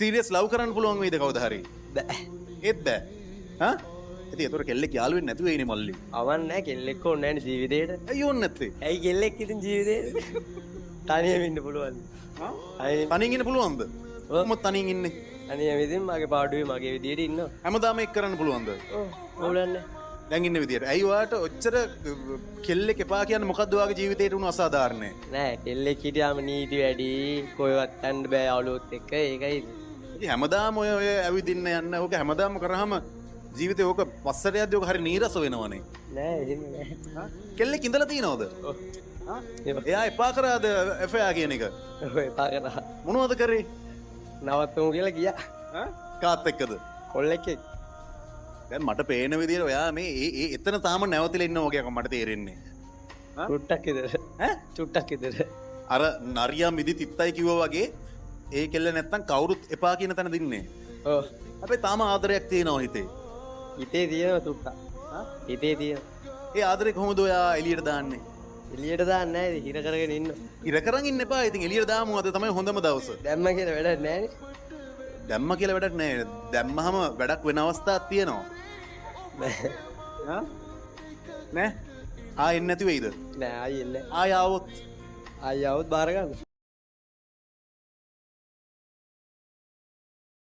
Serious love කරන්න පුළුවන් වෙයිද කවදා හරි? බෑ. ඒත් බෑ. හා? ඉතින් ඒතර කෙල්ලෙක් යාළු වෙන්නේ නැතුව වෙයිනේ මල්ලි. අවන් නෑ, කෙල්ලෙක් ඕනේ නෑනේ ජීවිතේට. ඇයි ඕනේ නැත්තේ? ඇයි කෙල්ලෙක් ඉතින් ජීවිතේට? තනියම ඉන්න පුළුවන්. හා? තනියෙන් ඉන්න පුළුවන්ද? කොහොමද තනියෙන් ඉන්නේ? තනියම ඉතින් මගේ පාඩුවේ මගේ විදියට ඉන්නවා. හැමදාම ඒක කරන්න පුළුවන්ද? ඔව්, පුළුවන් නෑ. දැන් ඉන්න විදියට. ඇයි ඔයාට ඔච්චර කෙල්ලෙක් එපා කියන්නේ, මොකද්ද ඔයාගේ ජීවිතේට වුණු අසාධාරණය? නෑ, කෙල්ලෙක් හිටියාම නීති වැඩි, කොහෙවත් යන්න බෑ යාළුවොත් එක්ක, ඒකයි. ඉතින් හැමදාම ඔය ඔය ඇවිදින්න යන්න ඕක හැමදාම කරාම ජීවිතේ ඕක පස්සට යද්දි ඕක හරි නීරස වෙනවනේ. නෑ, එහෙම නෑ. කෙල්ලෙක් ඉඳලා තියනවද? ඔව්. එයා එපා කරාද එෆයා කියන එක? ඔව්, එපා කරා. මොනවද කරේ? නවත්තමු කියලා ගියා. ඈ? කාත් එක්කද? කොල්ලෙක් එක්ක. දැන් මට පේන විදියට ඔයා මේ ඒ ඒ එතන තාම නැවතිලා ඉන්න වගේ මට තේරෙන්නේ. චුට්ටක් විතර. ඈ? චුට්ටක් විතර. අර නරියා මිදි තිත්තයි කිව්වා වගේ ඒ කෙල්ල නැත්තම් කවුරුත් එපා කියන තැන දින්නේ. ඔව්. හැබැයි තාම ආදරයක් තියෙනවා හිතේ. හිතේ තියෙනවා තුට්ටක්. හිතේ තියෙනවා. ඒ ආදරේ කොහොමද ඔයා එළියට දාන්නේ? එළියට දාන්නේ නෑ, හිර කරගෙන ඉන්න. හිර කරන් ඉන්න එපා. ඉතින් එළියට දාමු, අද තමයි හොඳම දවස. දැම්ම කියලා වැඩක් නෑනේ. දැම්ම කියලා වැඩක් නෑ. දැම්මහම වැඩක් වෙන අවස්ථාවක් තියෙනවා. නෑ. ආ? නෑ? ආයෙ එන්නේ නැති වෙයිද? නෑ, ආයෙ එන්නේ නෑ. ආයෙ ආවොත්? ආයෙ ආවොත් බාර ගන්න.